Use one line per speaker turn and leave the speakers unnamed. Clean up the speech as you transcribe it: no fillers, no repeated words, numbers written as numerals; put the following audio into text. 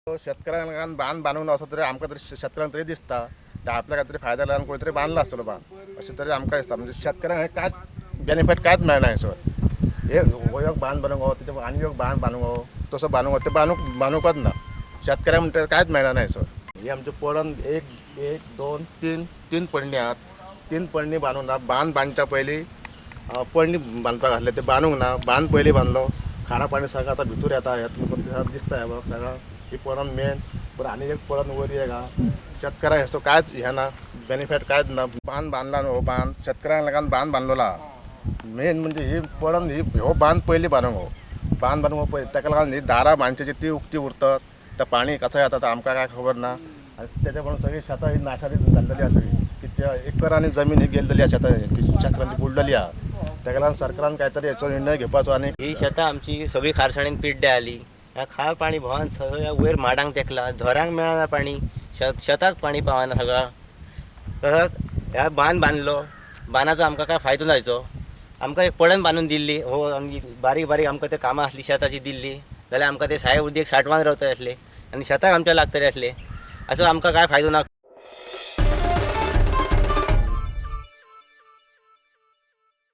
शेतकऱ्यांक बांद बांदूंक ना असो तरी आमकां तरी शेतकऱ्यांक तरी दिसता ते आपल्या कांय तरी फायद्या लागून कोणी तरी बांदलो आसतलो बांद अशें तरी आमकां दिसता. म्हणजे शेतकऱ्यांक हें कांयच बेनिफीट कांयच मेळना हेसर. हे हो एक बांद बांदूंक हो तेच्या आनी एक बांद बांदूंक हो तसो बांदूंक हो ते बांदूंकच ना. शेतकऱ्यांक म्हणटा कांयच मेळना हेसर. ही आमचे पडन एक एक दोन तीन तीन पडणी आहात. तीन पडणी बांदूंक ना. बांद बांदच्या पयलीं पडणी बांदपाक आसले ते बांदूंक ना. बांद पयलीं बांदलो खारा पाणी सगळें आतां भितर येता. हें तुमकां दिसता हें बघ सगळें ही पडन मेन पण आनी एक पडन वयर एक आहा. शेतकऱ्यांक हेचो कांयच हें ना, बेनिफीट कांयच ना. बांद बांदला न्हू हो बांद शेतकऱ्यांक लागून बांद बांदलेलो आहा. मेन म्हणजे ही पडन ही हो बांद पयलीं बांदूंक हो बांद बांदूंक हो पयलीं ताका लागून ही दारां माणशाची ती उक्ती उरतात. त्या पाणी कसं येता ते आमकां काय खबर ना. आनी तेच्या म्हणून सगळी शेतां ही नाशाडी जाल्लेली आसा सगळी. कित्या एकरांनी जमीन ही गेल्लेली आसा शेतां ती शेतकऱ्यांची बुडलेली आहा. ताका लागून सरकारान काय तरी हेचो निर्णय घेवपाचो. आनी
ही शेतां आमची सगळी खारसाणेन पिड्ड्यार जाली. ह्या खार पाणी भोंवन सगळ्या वयर माडांक तेकला, झोरांक मेळना पाणी, शेताक पाणी पावना सगळं. तसोच ह्या बांद बांदलो, बांदाचो आमकां काय फायदो जायचो. आमकां एक पडण बांदून दिल्ली हो आमची बारीक बारीक आमकां ते कामां आसली शेताची दिल्ली जाल्यार आमकां ते साय उदीक साठवान रावतले आसले आनी शेताक आमच्या लागतले आसले. असो आमकां काय फायदो ना.